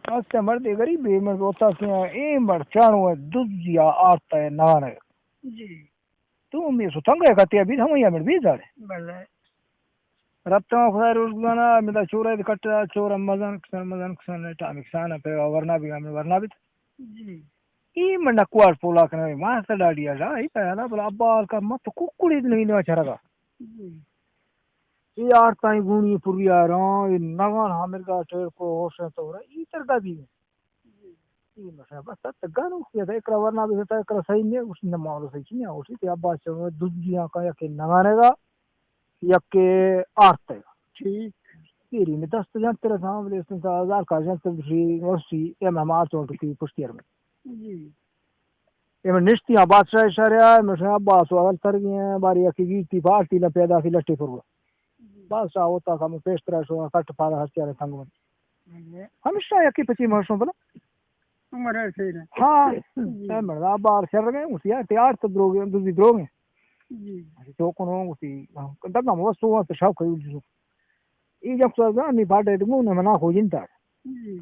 است مردے غریبے، من روتا سے اے مر چانو ہے، دزیا آرتا ہے نانے۔ جی۔ تو می سو تنگ ہے کتے ابھی ہم یا مر بیزار ہے۔ بلے۔ ربطہ خدا روز گزانا، مدا چورا دے کٹا، چورا مزن کسان، مزن کسان، ٹامک سانا پہ ورنا بھی، ہمیں ورنا بھی۔ جی۔ ای من نکوار پولا کنا، ما سا ڈاڈی آ جا، ای پہلا بلا ابا کا مت ککڑی نہیں نوا چرگا۔ جی۔ ای آرتائیں گونی پوری آ رہا، ای نگان ہمرگا ٹیر کو ہوش ہے تو رہا، ای ترگا بھی۔ ای مشا بس ات گانو کیا تھا، اکرا ورنا بھی تھا، اکرا صحیح نہیں، اس نے مالو صحیح نہیں، اس نے ابا سے دودھ دیا کا یا کہ نگانے گا، یا کہ آرتے گا۔ ٹھیک۔ تیری میں دست جان تیرا سامنے اس نے ہزار کا جان تب سی، اور سی، اے میں مار چوٹ کی پشتی میں۔ جی۔ اے من نشتی آں بادشاہ اشارے آ، من شاہ عباس و اول تر گئے ہیں، باری یکی گیتی پارتی نہ پیدا کی لٹے پر۔ بادشاہ ہوتا کا من پیش ترا شو کٹ پارا ہر چارے تنگ من۔ ہمیشہ یکی پچی مرشوں بلا۔ عمر ہے سینا۔ ہاں۔ جی۔ اے مردا بار شر گئے، اسی یار تیار تو دروگ، دوزی دروگ ہیں۔ جی۔ اسی تو کنو اسی، دگا مو سو تو شاو کیو جسو۔ ای جب سو زانی پاٹے تو من منا ہو جنتا۔ جی۔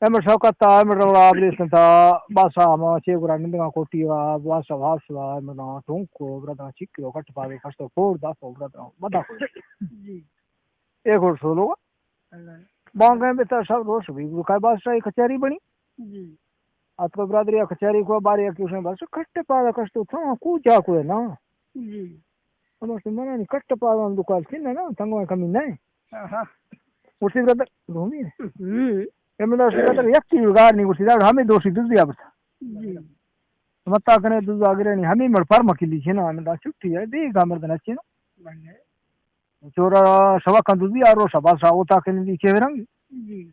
امر شوکت تا، امر روڑا بلیسن تا، بادشاہ ما چے گرا نندگا کوٹی وا، بادشاہ بادشاہ، امر نا ٹونکو، بردا چکیو، کٹ پاوے، کشتو، پور دا سو، بردا، بدا کو۔ جی۔ اے گھوڑ سولو۔ اللہ۔ بانگے بتا شب روش بھی، کای بادشاہ کچہری بنی۔ جی۔ ات کو برادری کچہری کو باری کی اس نے بس کٹ پاوے، کشتو، تھا کو جا کو ہے نا۔ جی۔ ہم اس من کٹ پاوے، دکال کن نا، تنگو کمی نہیں۔ آہا۔ اسی برادر، رومی ہے۔ ہم۔ اے ملا اسی برادر، یک چیز گار نہیں، اسی دار ہمیں دوشی دزیا بتا۔ جی۔ متا کنے دز آگرے نہیں، ہمیں مر پر مکلی چھنا، ہمیں دا چھٹی ہے، دے گا مردن اچھے نا۔ بلے۔ چورا شوا کن دزی آرو شبا شا ہوتا کنے دی چے رنگ۔ جی۔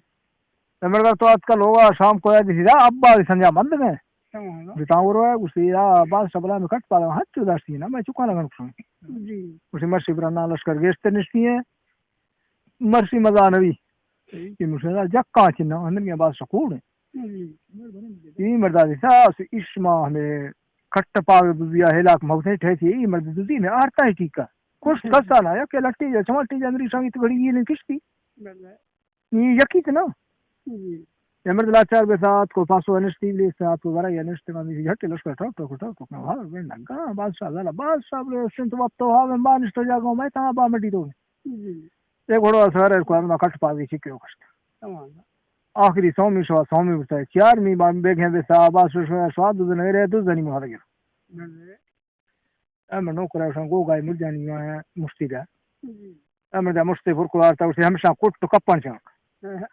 اے مردہ تو آج کل ہوگا شام کو ہے، دسی دا ابا دی سنجا مند میں۔ ہاں۔ بتاؤ رو ہے، اسی دا ابا شبلا میں کٹ پالا، ہت چو داشتی نا، میں چکا نہ کن کسوں۔ جی۔ اسی مرشی برا نا لشکر گیشتر نشتی ہے۔ مرشی مزا نوی۔ صحیح۔ یہ مشکل ہے، جکا چنا، اندر کے بعد سکون ہے۔ جی۔ یہ مردہ دیتا، اسی اشما ہمیں کٹ پاوے بزیا ہلاک موت نہیں ٹھہتی، یہ مرد دزی میں آرتا ہے ٹھیک ہے۔ کچھ کسا نہ، یا کہ لٹی جا، چمٹی جا، اندری شانگی تو گھڑی یہ نہیں کشتی۔ بلے۔ یہ یقین نا۔ جی۔ یہ مرد لاچار بے ساتھ کو پاسو نشتی، بلے ساتھ کو برا یا نشتے، میں جھٹے لشکر ٹھوک، ٹھوک، ٹھوک، ٹھوک، ہاں، بے نگا، بادشاہ زالا، بادشاہ بلے سن تو وقت تو ہاں، میں بانش تو جاگا، میں تاں با مڈی تو۔ جی۔ ایک گھوڑا سارے کو ہم کٹ پا گئی چکے کشت۔ تمام۔ آخری سومی شوا سومی بتا، چارمی با بیگھے بے سا، بادشاہ شوا، شوا دو دن رہے، دو دنی مار گیا۔ بلے۔ اے من نوکر شان گو گائے مرجانی آیا مشتی دا۔ جی۔ اے من دا مشتی پر کوارتا، اسے ہمیشہ کٹ تو کپن چانک۔ ہاں۔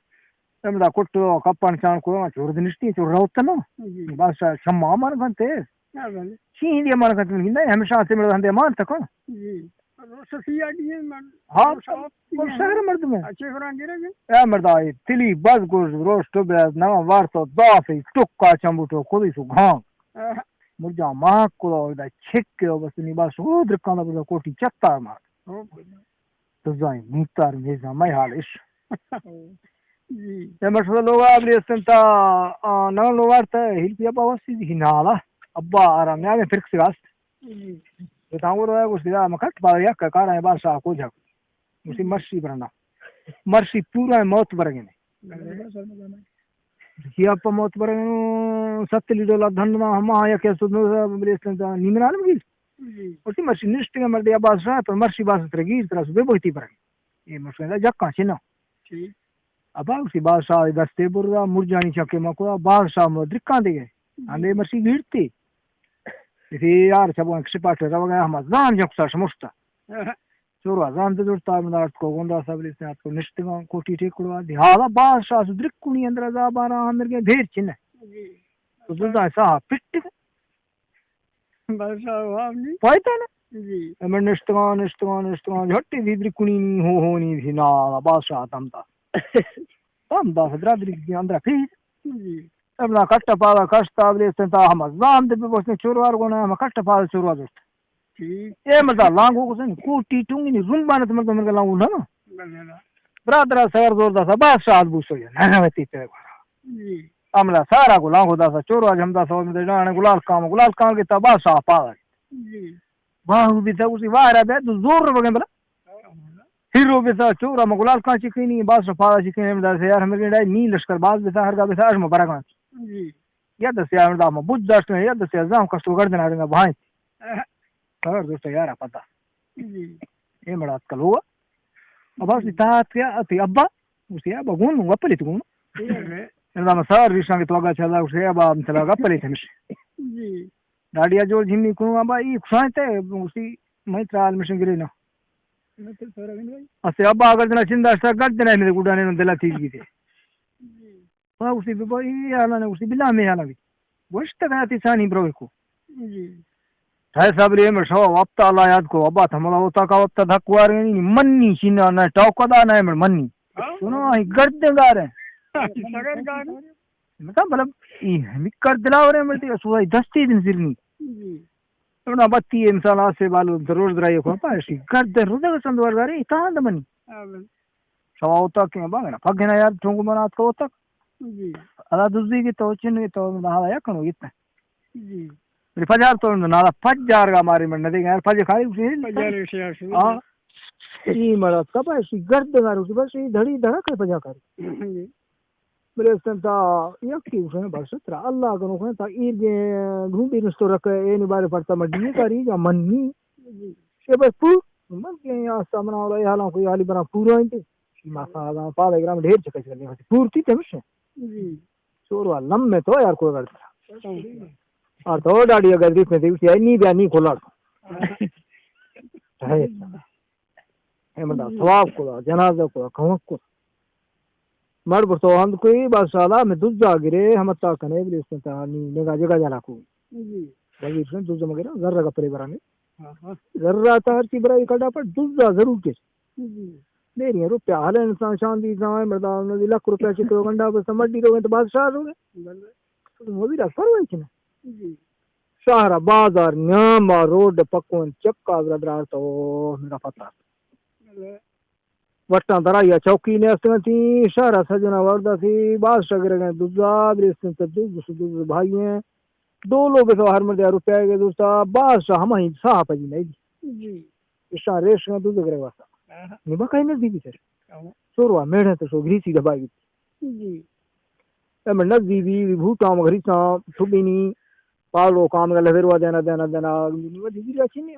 اے من دا کٹ تو کپن چانک کو، چور دنشتی، چور روت نا۔ جی۔ بس شما مان کنتے۔ ہاں، بلے۔ چین دے مان کنتے، نہیں، ہمیشہ سے من دے مان تک۔ جی۔ سفیا دی من۔ ہاں، شہر مردم ہے۔ اچھے فران گرے گے۔ اے مردا، تلی بس گوش، روش تو بے، نوا وار تو، دا سے، ٹکا چمبو تو، خودی سو گھان۔ ہاں۔ مرجان ماں کو دا چھک کے بس نی بس او درکانا بس کوٹی چتا مار۔ او بھائی۔ تو زائیں موتار میزا میں حالش۔ جی۔ اے مشہور لوگ آ بلی استن تا، آ، نہ لوگ آرتا ہیل پیا باوسی دی نالا۔ ابا آرام یا میں فرق سے راست۔ جی۔ بتاؤں رو ہے گوشتی دا مکٹ بار یک کارا ہے بادشاہ کو جا۔ اسی مرشی برنا۔ مرشی پورا موت برگنے۔ بلے۔ کیا پہ موت برگنو ست لیڈو لا دھن ما ہما یا کہ سود نو بلیسن دا نیمن عالم گیر۔ جی۔ اسی مرشی نشتگا مردے بادشاہ پر مرشی باس ترگیر ترا سو بے بوتی برگ۔ یہ مرشی دا جکا چنا۔ ٹھیک۔ ابا اسی بادشاہ دستے بردا مرجانی چکے مکو بادشاہ مو درکان دے گئے۔ جی۔ ہمیں مرشی گیرتے۔ اسی یار چبو ایک سپاٹ روگا ہما زان جک سا شمشتا۔ ہاں۔ چورا زان دے زورتا من آرت کو گونڈا صاحب لیسن آرت کو نشتگاں کوٹی ٹیک کڑوا دی۔ حالا بادشاہ سو درکونی اندر زابانا اندر گئے بھیر چنے۔ جی۔ تو زندہ ساہ پٹ۔ بادشاہ واب نہیں۔ پائتا نا؟ جی۔ اے من نشتگاں، نشتگاں، نشتگاں، جھٹی دی درکونی نی ہو ہو نی دی نا، بادشاہ دم دا۔ دم دا، درا دری دی اندر پھیر۔ جی۔ ابنا کٹ پادا کشتا بلے سنتا ہم زان دے بس نے چوروار گونا ہم کٹ پادا چوروار دوست۔ ٹھیک۔ اے مزا لانگو کو سن کوٹی ٹونگی نی زمبان تے مردم مرگا لانگو نا۔ بلے نا۔ برادرا سر زور دا سا بادشاہ بوسو یا نہ وتی تے۔ جی۔ املا سارا کو لانگو دا سا چوروار ہم دا سا مدے جان گلال کام گلال کام کے تا بادشاہ پادا۔ جی۔ باہو بھی تھا اسی وارا دے تو زور بگن بلا۔ ہیرو بیتا، چورا ما گلال کان چکینی، باز شپارا چکینی، ہم دار سے یار، ہمیں گنڈائی نی لشکر باز بیتا، ہر گا بیتا، اش ما برگان۔ جی۔ یا دس یار، ہم دا ما بوت داشت، یا دس یار، زام کشتو گردن آ رنگا بھائیں۔ ہر دوست یار پتا۔ جی۔ اے مڑا اتکل ہوا۔ ابا سی تات کیا، اتی ابا، اسی ابا گون، گپلی تو گون۔ جی۔ اے دا ما سار ریشان کے تو آگا چلا، اسی ابا ہم چلا گپلی تھے مش۔ جی۔ ڈاڈیا جوڑ جھمی کنوں، ابا ای کھائیں تے، اسی میں ترال مشن گرے نا۔ میں تو سورا گن بھائی۔ اسے ابا اگر دنا چندہ اشتا گڈ دنا میرے گڈانے نو دلا تیل کی تے۔ جی۔ ہاں، اسی بابا ای حالا نے، اسی بلا میں حالا بھی۔ وشت گیا تی سانی برو کو۔ جی۔ ہے صاحب لے مر شوا وقت اللہ یاد کو، ابا تھملا ہوتا کا وقت دھک وار نہیں، منی چینا نہ ٹوکا دا نہ مر منی۔ ہاں؟ سنو، ہی گردن گار ہے۔ سگر گار۔ مطلب، مطلب، ای ہمی کر دلاورے ملتی، سوئی دستی دن زرنی۔ جی۔ نہ بتی انسان آسے بالو روز درائی کو پاشی۔ گردن روزہ سندوار گاری، تاں دمنی۔ آمین۔ شوا ہوتا کہ بانگنا، پگنا یار، چونگو منات کو ہوتا۔ جی۔ ادا دزی کی تو چن کی تو نہ یا کنو اتنا۔ جی۔ میرے پجار تو نہ، پجار گا ماری من نہ دے گا، پجے کھائی اسی۔ پجار اسی آسو۔ ہاں۔ ای مرات کا پاشی گردن گار اسی، بس ای دھڑی دھڑا کر پجا کر۔ جی۔ بلے استن تا یکی گوشن بس ترا اللہ کنو کن تا ایر گے ڈھونڈی نستو رکھ، اے نی بارے پرتا مڈی کاری یا منی۔ جی۔ اے بس پو من کے یا سامنا والا حالاں کوئی حالی بنا پورا انت۔ ما سا پالا گرام ڈھیر چکے چلے پورتی تمش۔ جی۔ چور وا لم میں تو یار کوئی غلط۔ اور تو ڈاڈی اگر دیکھ میں دیکھ، اے نی بیا نی کولار۔ ہے۔ ہمدا ثواب کلا، جنازہ کلا، کمک کلا۔ مر برتو ہند کوئی، بس سالا میں دزا گرے، ہم تا کنے، بلے اس تا نی نگا جگہ جالا کو۔ جی۔ وزیر سن دز مگرا، ذرہ کا پرے برانے۔ ہاں، ہاں۔ ذرہ تا ہر چی برائی کڈا پر دزا ضرور کے۔ جی۔ دے رہی ہیں روپیہ، حال انسان شان دی، انسان مردان دی، لکھ روپیہ چکو گنڈا، بس مڈی رو گئے تو بادشاہ رو گئے۔ بلے۔ تو وزیر اکثر ہوئی چنا۔ جی۔ شہر بازار نیام روڈ پکون چکا برادر تو میرا پتہ۔ بلے۔ وٹاں درا یا چوکی نیستگاں تھی، شہر سجنا وردا تھی، باز شگرگیں دزا، بریستن تے دز، دز، دز بھائی ہیں۔ دو لوگ تو ہر مردے روپیہ کے دوستا، باز شاہ ہم ہی صاحب جی نہیں۔ جی۔ اشاں ریش میں دز گرے واسا۔ آہا۔ نبا کہیں نزدی بھی سر۔ آہا۔ سوروا میڑے تو سو گریسی دبائی۔ جی۔ اے من نزدی بھی، بھی بھوٹا مگریساں، ٹھبینی، پالو کام گلے پھر وا دینا، دینا، دینا، نی ودی بھی رچینی۔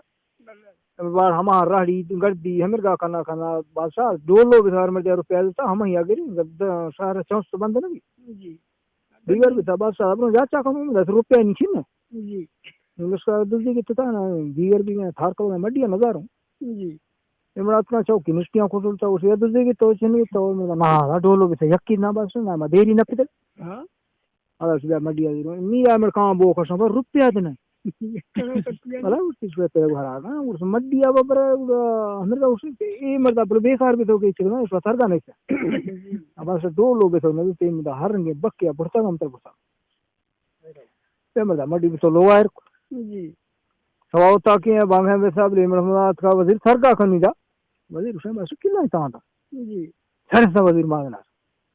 بار ہما راڑی گردی ہمرگا کنا کنا بادشاہ ڈولو بزار مردے روپیہ دیتا، ہم ہی اگری گد شہر چونس بند نہ بی۔ جی۔ دیگر بیتا بادشاہ ابرو جا چا کنو، دس روپیہ نہیں چین۔ جی۔ نمسکار دزی کی تتا نا، دیگر بھی میں تھار کو مڈیا نظاروں۔ جی۔ امرات کا چوکی نشتیاں کو سلتا، اسے دزی کی تو چنی تو، نا، ڈولو بیتا یکی نا بادشاہ، نا، ما دیری نہ پتل۔ ہاں۔ اڑا سبیا مڈی آئی رو۔ نی آ مر کام بو کشاں، پر روپیہ دے نہیں۔ بلا اس کی شوے پہ گھر آ گا، اس مڈی آ ببر، ہمیں اس اے مردا پر بیکار بھی تو کہ چلنا، اس وتر دا نہیں۔ اب اس دو لو بے تو نہیں، تے مردا ہر رنگے بکیا بڑتا ہم تر بڑتا۔ تے مردا مڈی بھی تو لو آئر۔ جی۔ سوا ہوتا کہ بانگے بے صاحب لے مرحمت کا وزیر سرگا کنی دا۔ وزیر حسین بس کلا تاں دا۔ جی۔ سر سا وزیر مانگنا۔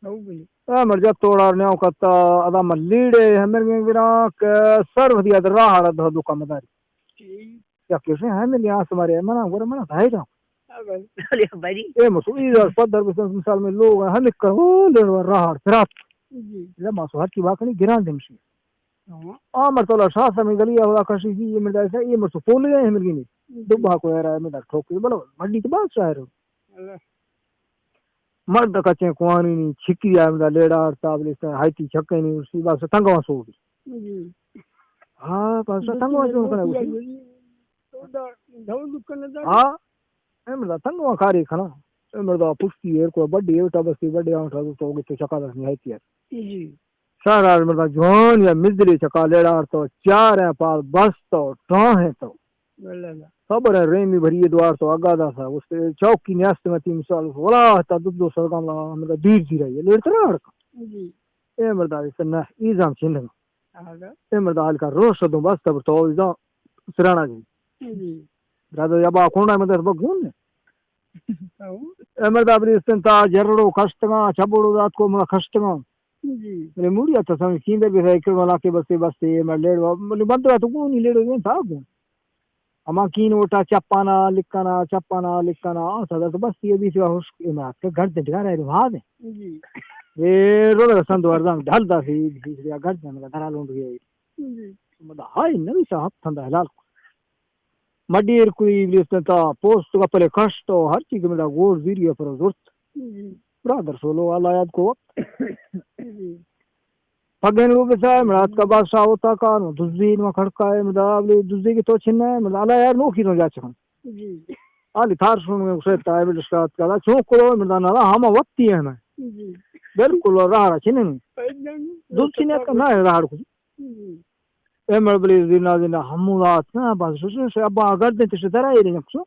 او بھئی۔ آ مرجا توڑار نیاؤ کتا، ادا من لیڑے ہمر گیں گراں کہ سر ودی اد راہ آڑا دہ دکان مداری۔ ٹھیک۔ یا کسے ہمیں لیاس مارے، منا گورا منا بھائی دا۔ ہاں بھائی۔ بھائی۔ اے مسو، ای دار پد در بسن مثال میں لوگ ہیں، ہمیں کرو، لڑ راہ آڑ، پھرات۔ جی۔ لما سو ہر کی واکنی گران دمشی۔ ہاں۔ آ مرتولا شاہ سمی گلی، اولا کشی جی، یہ مردا ایسا، یہ مرتو پول گئے ہیں مرگی نہیں۔ جی۔ دبا کو ہے رہا ہے، مردا ٹھوک کے، بولو، مڈی تو بات شاہ ہے۔ اللہ۔ مرد کچیں کوانی نی چھکی آ، مدا لیڑا آڑتا، بلے سا ہائیتی چھکے نی، اسی بس تنگوا سو بھی۔ جی۔ ہاں، بس تنگوا سو کنا اسی۔ تو دا، دھو دکان نظر۔ ہاں، اے مردا تنگوا کاری کھنا۔ اے مردا پشتی ایر کو بڈی ایوٹا بستی بڈی آنٹا تو تو گتے چکا دس نی ہائیتی ہے۔ جی۔ سارا مردا جوان یا مزدلی چکا لیڑا آڑتا، چار ہیں پال بس تو، ٹاں ہیں تو۔ واللہ۔ صبر ہے، ریمی بھری دوار تو آگا دا سا، اس چوکی نیاست میں تین سال، ولا تا دو دو سال کام لگا، ہمیں دیر دیر آئی، لیٹ ترا ہڑکا۔ جی۔ اے مردا اس نہ، ای زام چھین لگا۔ آگا۔ اے مردا حال کا روش دوں بس تب تو ای زام سرانا جی۔ جی۔ برادر یا با کونڈا میں در بگون نے۔ او۔ اے مردا بری استن تا جرڑو کشتگا، چبڑو دات کو منا کشتگا۔ جی۔ میرے موڑی آتا سمجھ کیندے بھی ہے کہ ولا کے بستے بستے، اے مر لیڑ، مطلب بندرا تو کونی لیڑ تا کون۔ ہما کینوٹا چپانا لکھانا، چپانا لکھانا، آ صدر تو بس یہ بیچ ہوا ہشک، اے مراد کہ گردن ڈگار ہے، وہاں دے۔ جی۔ اے رو لگا سند ورزان، ڈھل دا سی، بیچ یا گردن لگا، دھرا لونڈ گیا۔ جی۔ مدا ہائی نبی صاحب تھندا حلال کو۔ مڈیر کوئی لیفتن تا، پوست کا پلے کشت و ہر چیز مدا گور زیری پر زورت۔ جی۔ برادر سولو والا یاد کو وقت۔ جی۔ پگن لوگ سا، مڑا اتکا بادشاہ ہوتا کا، نو دزی نو کھڑکا ہے، مڑا بلے دزی کی تو چھنا ہے، مڑا اللہ یار نو کی نو جا چکن۔ جی۔ آلی تھار سن میں اسے تائے بل شکایت کرا، چون کرو، مڑا نالا ہما وقتی ہے نا۔ جی۔ بالکل راہ را چھنے نہیں۔ دزی نے کا نہ راہ کو۔ جی۔ اے مڑ بلے زینا زینا ہمو رات نا، بس سوچے سے ابا اگر دے تشے درا اے نکسو۔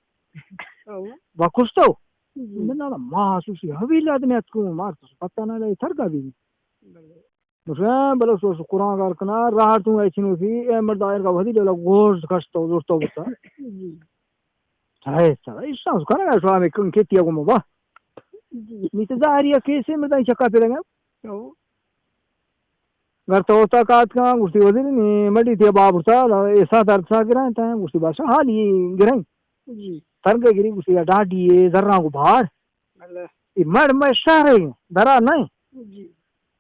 او۔ با کشتو۔ جی۔ مڑا نالا ما سوچے حویل آدمی اتکو، مار تو پتہ نہ لے تھر کا بھی۔ بلے۔ مسلم بلوچ سو قرآن گار کنا، راہ تو ایچنو سی، اے مرد آئر کا وزیر لولا گوشت کشتو زورتو بتا۔ جی۔ ہائے سر، ایسا اس کنا شو ہمیں کن کیتیا گو مبا۔ جی۔ نیت ظاہری کیسے مرد چکا پہ لگا۔ او۔ گھر تو ہوتا کات کا، گوشتی وزیر نے مڈی تیا بابر تا، ایسا درد سا گرائیں تا، گوشتی بادشاہ حالی گرائیں۔ جی۔ ترگے گری گوشتی ڈاڈی زراں کو بھار۔ بلے۔ اے مڑ میں شہر ہے، درا نہیں۔ جی۔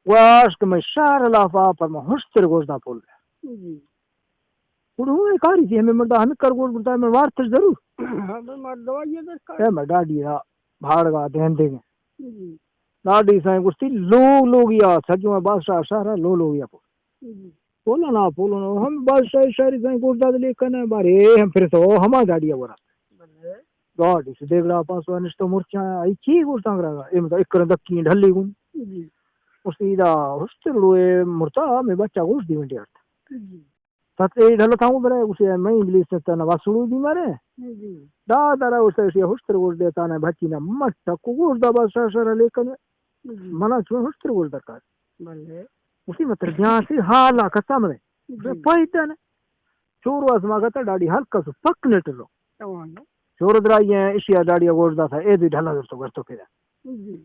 واش کہ میں شہر لافا پر میں ہشتر گوشدا پول۔ جی۔ گڑا ہوں اے کاری تھی، ہمیں مردا ہمیں کر گوش بڑتا ہے، میں وارتش ضرور۔ ہاں، میں مار دوائی ہے درکار۔ اے میں ڈاڈی را بھاڑ گا دین دے گئے۔ جی۔ ڈاڈی سائیں گوشتی لوگ لوگ یا سجو میں بادشاہ شہر ہے، لوگ لوگ یا پول۔ جی۔ پولو نا، پولو نا، ہم بادشاہ شہری سائیں گوشدا دے لیکن ہے، بارے ہم پھر تو ہما ڈاڈی ورا۔ بلے۔ گاڈی سے دیگڑا پاسو انشتو مرچاں، آئی چی گوشتاں کرا گا؟ اے مطلب ایک کرن دکی ڈھلی گون۔ جی۔ اس ایدا ہشتر لوئے مرتا، میں بچہ گوش دی ونڈی ہرتا۔ جی۔ تت اے ڈھل تھا برے، اسے میں انگلش سے تنا واسڑو دی مارے۔ جی۔ دا درا اسے اسے ہشتر گوش دیتا نے بچی نا مٹ کو گوش دا بس سر سر لیکن۔ جی۔ منا چون ہشتر گوش درکار۔ بلے۔ اسی مطلب بیاں سے حالا کتا مرے۔ جی۔ پائدہ نے۔ چورو اسما گتا ڈاڈی ہلکا سو پک نٹرو۔ تمام۔ چورو درائی ہیں، اشیا ڈاڈی گوش داتا، اے دی ڈھلا در تو گھر تو پھرا۔ جی۔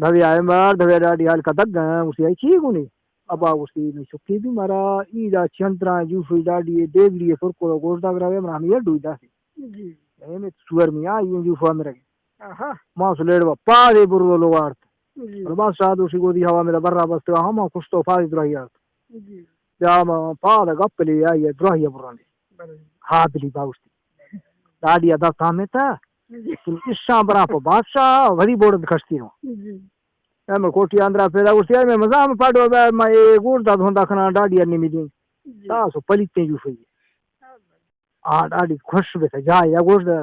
دھوے آئے مار، دھوے ڈاڈی ہلکا دگ گئے، اسی آئی چی گونی؟ ابا اسی میں چکی بھی مرا، ای دا چندرا جوشوی ڈاڈی دیگڑی پر کو گوش داگ رہے، مرا ہمیں ڈوئی دا سی۔ جی۔ اے میں سور میں آئی جوشوا میرے۔ آہا۔ ما سلیڑ با پادے برو لوارت۔ جی۔ بادشاہ دوشی گودی ہوا میں برا بست ہما کشتو پادے درائی آرت۔ جی۔ بیا ما پاد گپ لی آئی درائی برانی۔ بلے۔ ہا بلی باوشتی۔ ڈاڈی ادا تامتا۔ جی۔ تم اشان برا پہ بادشاہ وری بوڑد کشتی نو۔ جی۔ اے میں کوٹی اندرا پیدا گوشتی، اے میں مزام پاڈو، اے میں اے گوش دا دھوندا کھنا ڈاڈی انی میدین۔ جی۔ تاسو پلیتیں جو سہی۔ آ ڈاڈی خوش بیتا، جا یا گوش دا۔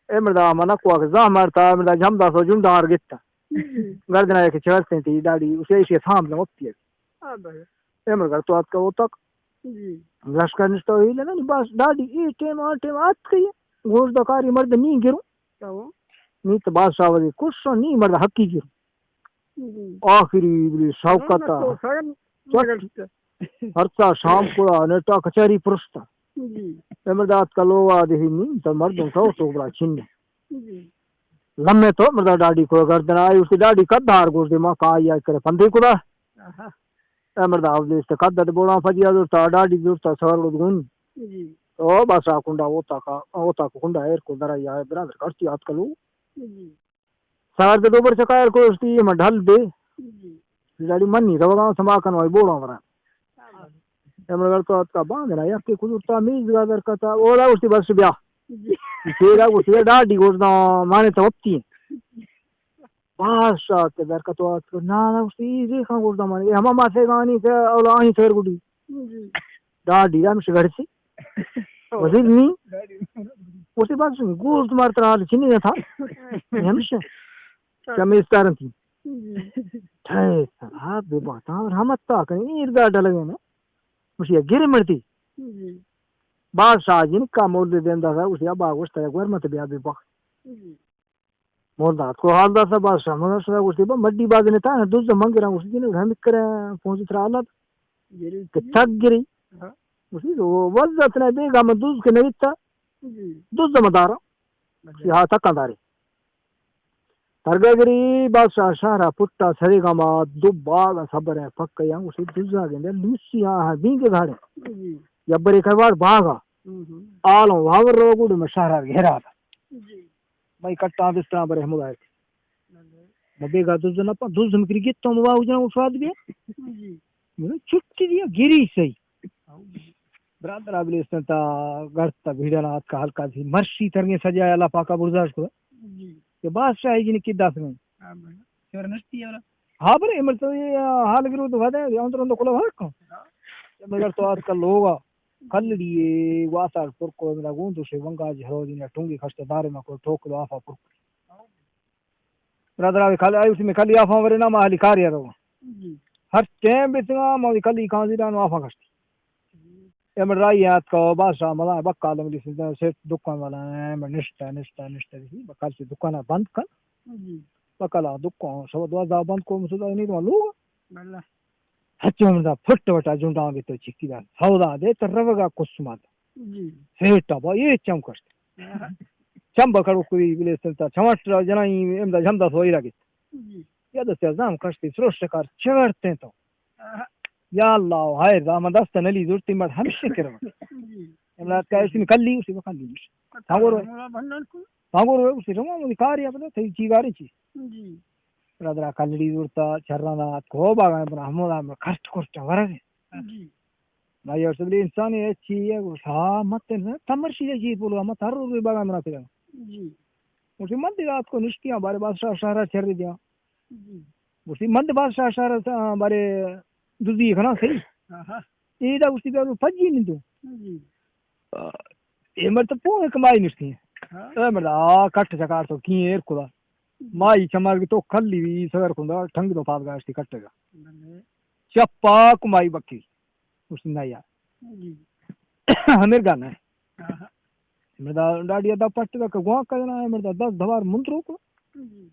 اے مردا منا کو کہ زاہ مارتا، مردا جھم دا سو جنڈار گتا۔ جی۔ گردنا ایک چرسیں تھی ڈاڈی، اسے ایشی تھام نہ وقتی ہے۔ ہاں بھائی۔ اے مردا تو آت کا وہ تک۔ جی۔ لشکر نشتا ہوئی لینا، بس ڈاڈی اے ٹیم آ ٹیم آت کئی۔ گوش دا کاری مرد نی گرو۔ کیا وہ؟ نی تو بادشاہ وزیر کش، نی مرد حقی گرو۔ جی۔ آخری بلی شوکت نہ، نہ، تو سرن چٹ۔ مگر ہرچا شام کو نیٹا کچہری پرشتا۔ جی۔ اے مردا ات کلو آ دے نی تو مردم تو تو بڑا چھن۔ جی۔ لمے تو مردا ڈاڈی کو گردن آئی، اس کی ڈاڈی قد دار گوش دے ما کا آئی آئی کرے پندے کو دا۔ آہا۔ اے مردا او دے است قد دے بوڑا پجیا دور تا ڈاڈی دور تا سر لو گون۔ جی۔ او بس آ کنڈا ہوتا کا، ہوتا کو کنڈا ایر کو درا یا برادر کرتی ات کلو۔ جی۔ سار دے دوبر چکار کو استی، من ڈھل دے۔ جی۔ لاڑی منی روگا سما کن وائی بوڑا ورا۔ ہاں۔ امر گڑ تو اتکا باندھ نا، یک کجور تا میز گا در کتا، اولا استی بس بیا۔ جی۔ تیرا استی ڈاڈی گوشدا، مانے تو وپتی۔ بادشاہ تے در کتو اتکو، نا، نا، استی ریخان گوشدا مانے، ہما ما سے گانی تے اولا آہی تیر گڈی۔ جی۔ ڈاڈی ہمش گڑ سی۔ وزیر نی۔ استی بس گوشت مارتا حال چنی نہ تھا۔ ہمش۔ چمیستارن تھی۔ جی۔ ٹھے سرا بے بخت، اور ہم تا کہیں ایر دا ڈلگے نا۔ مشی گر مردی۔ جی۔ بادشاہ جن کا مول دے دیندا تھا، اسے ابا گوشتا ہے، گور مت بیا بے بخت۔ جی۔ مول دات کو حال دا تھا، بادشاہ مگر سرا گوشتی، با مڈی باز نے تا، دوز منگ رہا، گوشتی نے ہم کرے، پہنچ ترا حالت۔ گری کہ تھی۔ تک گری۔ ہاں۔ گوشتی، وہ وزت نے بیگا من دوز کے نہیں تا۔ جی۔ دوز مدارا۔ اچھا۔ ہاں، تکاں دارے۔ ترگا گری بادشاہ شہرا پٹا سرے گما دو باغ صبر ہے پک یا اسے دزا گندے لوسی آ بینگ گھاڑے۔ جی۔ یا برے کروار باغا۔ ہوں۔ آلوں واور رو گوڑ میں شہر گھیرا تھا۔ جی۔ میں کٹا بسترا برے ہمدا ہے۔ بلے۔ میں بیگا دز نہ پا، دز مکری گیت تو موا جنا شاد بیا۔ جی۔ میں چھٹی دیا گری سہی۔ ہاں جی۔ برادر ابلیسن تا گھر تا بھیڑا نہ آتکا ہلکا تھی۔ مرشی ترگے سجا اللہ پاکا برزاش کو۔ جی۔ کہ بادشاہ جن کی دس میں۔ ہاں بھائی۔ چور نشتی ہے والا۔ ہاں بھائی، مطلب یہ حال گرو تو بھائی، ہم تو کلا بھائی کو۔ ہاں۔ مگر تو آج کل لوگا۔ کلڑی ہے، واسا پر کو میرا گون تو سے ونگا جی ہرو دن ٹونگی کھستے دارے میں کو ٹوک دو آفا پر۔ برادر آوے کھل، آئی اسی میں کھلی آفاں ورے نا، ما حالی کار یارو۔ جی۔ ہر ٹائم بیتگا، ما وی کھلی کانزی دان آفاں کشتی۔ جی۔ اے من رائی آتکا، بادشاہ ملا بکال انگلی سے، سیٹ دکان والا ہے، من نشتا، نشتا، نشتا، دیسی، بکال سے دکان بند کن۔ جی۔ بکال دکان، سوا دوازدہ بند کو، مسودا نہیں تو لوگ۔ بلہ۔ ہچو من دا پھٹ وٹا جنڈاں گے تو چکی دا۔ سودا دے تو روگا قسمت۔ جی۔ سیٹا با یہ چم کشت۔ ہاں۔ چم بکڑو کوئی بلے سنتا۔ چمٹ را جنائی امدا جمدا سوئی را گیت۔ جی۔ یا دست ازام کشتی سروش شکار چگڑتے تو۔ ہاں۔ یا اللہ، ہائے دا من دست نلی زورتی مر ہمشہ کرو۔ جی۔ امدا کہتی کلی اسی بکلی مش۔ سانگور۔ سانگور اسی رما من کار یا بتا تھی چی باری چی۔ جی۔ برادرا کلڑی زورتا، چرانا، کو باغا، برا ہمودا، برا کرچ کرچ ورگ۔ جی۔ ما یو سبلی انسان ہے، چی ہے، گوشت، ہاں، مت تن، تمر شیدہ جی بولو، مت ہر روز باغا منا پھرا۔ جی۔ گوشت، من دی رات کو نشتیاں، بارے بادشاہ شہرا چر دیا۔ جی۔ گوشت، من دی بادشاہ شہرا، بارے دزی کھنا صحیح۔ آہا۔ اے دا گوشتی بیا پجی نہیں تو۔ جی۔ اے مرد پوہ کمائی نشتی۔ ہاں۔ اے مرد آ کٹ چکار تو کی ایر کلا۔ مائی چمار کی تو کلی وی سگر کندا ٹھنگ دو پاس گاشتی کٹے گا۔ بلے۔ چپا کمائی بکی۔ اس نے یا۔ جی۔ ہمیر گانا ہے۔ ہاں۔ مردا ڈاڈی دا پٹ دا گوا کرنا ہے، مردا دس دوار منترو کو۔ جی۔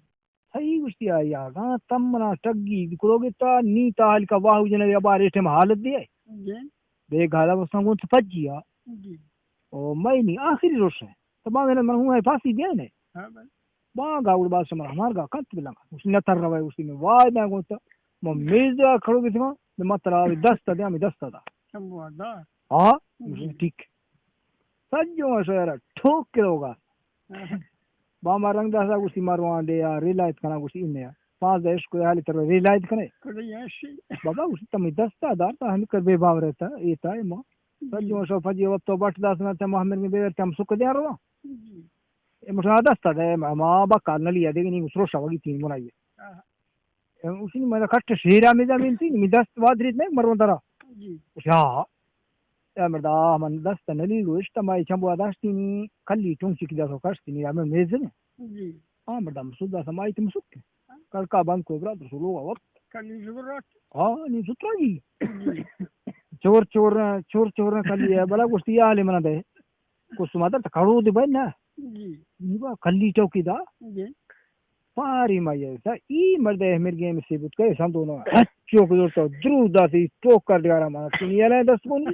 صحیح گوشتی آئی آگا، تم منا ٹگی کروگے تا، نی تا حال کا واہو جنے یا بارے ٹیم حالت دے۔ جی۔ بے گالا بساں گون تو پجی آ۔ جی۔ او مئی نی آخری روش ہے۔ تو باگا من ہوں ہے پاسی دیا نے۔ ہاں بھائی۔ باگا گڑ باز شمار ہمار گا کنت بلنگا۔ اس نے تر روے اسی میں وای میں گون تو۔ میں میز دا کھڑو گے تھا، میں مت را دست دیا، میں دست دا۔ شمبو دا۔ ہاں، جی۔ ٹھیک۔ سجو شہر ٹھوک کے ہوگا۔ ہاں۔ با ما رنگ داسا گوشتی ما روان دے یا ریلایت کنا گوشتی انیا۔ پانزدہ عشق کو حالی تر ریلایت کنے۔ کڑی ایشی۔ بابا گوشتی تمی دستا دار تا ہمی کر بے باور رہتا، اے تا اے ما۔ جی۔ سجو شو پجی وقت تو بٹ داس نہ تے ما ہمر میں بے تم سک دیا روا۔ جی۔ اے مٹھا دستا دے ما، ما بکال نہ لیا دے نہیں سروشا وگی تین بنائی۔ ہاں۔ اے اسی میں کٹ شیرا میں زمین تھی، میں دست وادریت نہیں مرون درا۔ جی۔ اچھا۔ اے مردا من دست نلی گوشت، مائی چمبو داشتی نی، کلی ٹونگ چکی داسو کشتی نی، ہمیں میز نے۔ جی۔ ہاں، مردا مسود داسا مائی تم سکتے۔ کل کا بند کو برا، تو لوگا وقت۔ کلی زبرات۔ ہاں، نی سترا جی۔ جی۔ چور، چور، چور، چور کلی ہے، بلا گوشتی یا حالی منا دے۔ کو سما در تکڑو دے بھائی نا۔ جی۔ نی با کلی چوکی دا۔ جی۔ پاری ما یہ سا، ای مرد احمر گیم سے بوت کرے سم دونوں۔ چوک دور تو درو داسی ٹوک کر دیارا ما۔ سنی علی دست کونی۔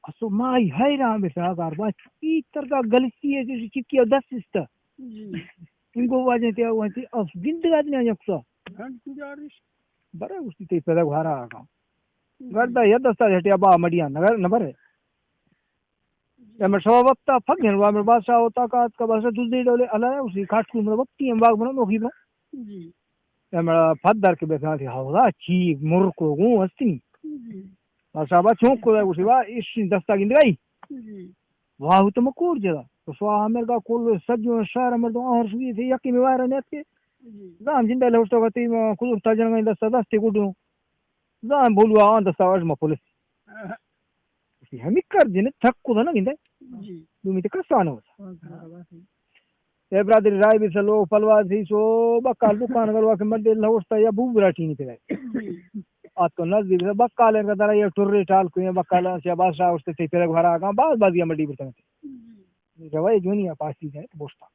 اسو مائی حیران بے سا گار با۔ ای ترگا غلطی ہے جیسے چکی دست استا۔ جی۔ ان کو واجہ تے وہاں سے اف گند گاد نے جکسا۔ گند گزارش۔ برا اس تے پیدا گھارا آگا۔ جی۔ گردا یا دستا جٹیا با مڑیاں نگر نبر ہے۔ یا میں شوا وقتا پھگن وا میں بادشاہ ہوتا کا ات کا بادشاہ دوسری ڈولے الا اسی کاٹ کو مر وقتی ہم باغ بنا نوخی بنا۔ جی۔ یا میں پھد در کے بیٹھا تھی ہاولا چی مر کو گو ہستی۔ جی۔ بادشاہ با چونک کو اسی با اس دستا گندگائی۔ جی۔ واہ تو مکور جدا۔ تو سوا امر کا کول سجو شہر مردم اور سوی تھے یکی میں وائر نیت کے۔ جی۔ زام جندہ لوٹو گتی کدور تا جنگ دستا دستے گڈو۔ زان بولوا آن دستا اژ ما پولیس۔ ہاں۔ ہمی کر جن تھک کو نہ گندے۔ جی۔ دومی تے کسانو۔ ہاں، ہاں۔ اے برادری رائے بی سلو پلوا سی سو بکال دکان گلوا کے مردے لوٹتا یا بو براٹی نہیں پہ۔ جی۔ آت کو نزدیک سے بکال کا درا یا ٹرے ٹال کو یا بکال سے بادشاہ استے تے پھر گھر آگا باز باز یا مڈی برتن۔ جی۔ روائے جونی پاسی جائے تو بوشتا۔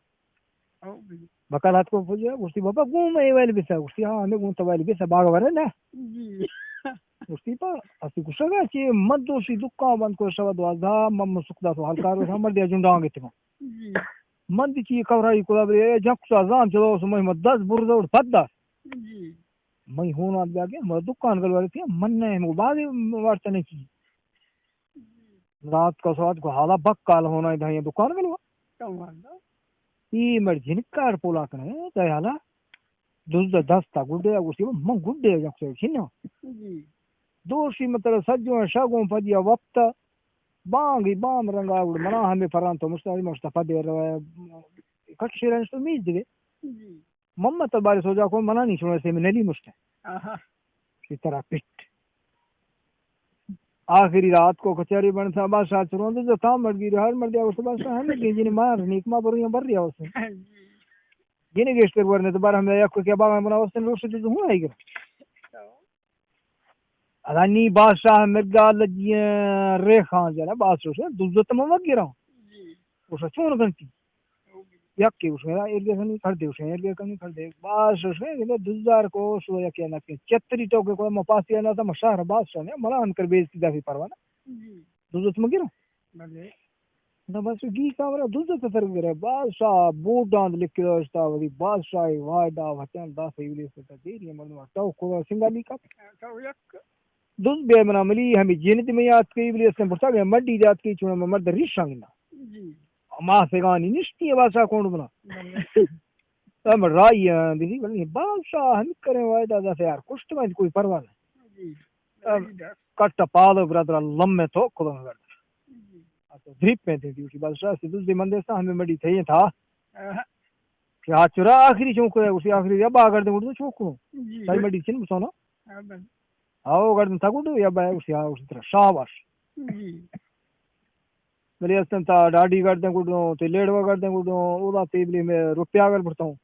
او بھئی۔ بکال ہاتھ کو پوچھا، گوشتی، بابا، گوں میں ویل بسا؟ گوشتی، ہاں، ہمیں گوں تو ویل بسا، باغ ورے نا۔ جی۔ گوشتی، پا، اسی گوشگا چی، من دوشی دکان بند کو شوا دوازدہ، من مسک دا تو ہلکار ہم دیا جنڈاں گے تمام۔ جی۔ من دی چی کبرائی کو بری، جک سا زان چلو، سو میں دس برزا اور پد دس۔ جی۔ میں ہونا دیا گیا، میں دکان گل ورے تھی، من نے ہم باغ وارتا نہیں چی۔ جی۔ رات کو سوات کو حالا بک کال ہونا ہے دھائیں دکان گلو۔ ای مر جن کار پولا کنے دے حالا۔ دز دستا گڈے گوشتی من گڈے جک سے چھنو۔ دوشی متر سجو شاگوں پدیا وقت بانگی بام رنگا گڑ منا ہمیں پران تو مشتری مشتفا دے رہا ہے۔ کٹ شیرن تو میز دے۔ محمد تباری سوجا کو منا نہیں سنا سے میں نلی مشتے۔ کی طرح پٹ۔ آخری رات کو کچہری بن تھا، بادشاہ چرون دے جو تام مر گی، ہر مر دیا اس بادشاہ ہمیں گے جن مار نیک ما برو بر رہیا اس۔ جن گیشتر ورنے تو بار ہم یا کو کیا باغ بنا اس روش دے ہوں آئی گرا۔ ادا نی بادشاہ مرگا لجی رے خان جنا بادشاہ دزت مم گرا۔ اس چون گنتی۔ یکے گوشے، ایرگے کنی کھڑ دے، گوشے، ایرگے کنی کھڑ دے۔ باز گوشے، گلے دزار کو شو یکے نہ کہ چتری ٹوکے کو ما پاسی نہ تھا، ما شہر بادشاہ نے، منا ان کر بیزتی دا بھی پروانا۔ دزت مگیرو۔ نہ بس گی کامرا دزت تر گرے۔ بادشاہ بوڈاند لکھ داشتا، وری بادشاہ وعدہ وطن دا سیولی سے دیری مردم ٹو کو سنگالی کا۔ دز بے منا ملی ہمیں جند میں یاد کئی بلی اسن پرتا گیا مڈی یاد کئی چونا مرد ریشاں گنا۔ ما سگانی نشتی ہے بادشاہ کون بنا۔ ہم رائی ہیں، دیدی بلے بادشاہ ہم کریں وعدہ دا سے یار کشت میں کوئی پرواہ نہیں۔ ہم کٹ پالو برادر لمے تو کلو برادر۔ اچھا، دریپ میں تھے دیوشی بادشاہ سے دوسرے مندر سا ہمیں مڈی تھے تھا۔ کہ آ چرا آخری چونکو ہے، اسی آخری یا باگر دے مڈو چونکو۔ سائی مڈی چن بسونا۔ آؤ گردن تا گڈو یا بھائی اسی، ہاں، اسی طرح شاباش۔ بلے استن تا ڈاڈی گردن گڈو، تے لیڑوا گردن گڈو، اودا تے بلے میں روپیا گر بڑتا ہوں۔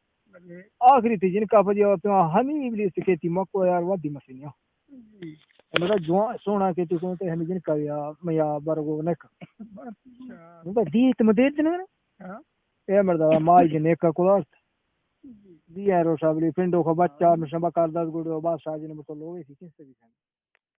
آخری تے جن کا پجی اور تو ہمی بلے سکیتی مکو یار ودی مسنیا۔ مگا جوان سونا کے تو تے ہمی جن کا یا میں یا برگو نک۔ مگا دیت مدیر دن۔ اے مردا مائی جن ایک کلاس۔ دی اے روشا بلی پنڈو کو بچہ مشن بکار داد گڈو بادشاہ جن بتو لوگے سی کس سے بھی۔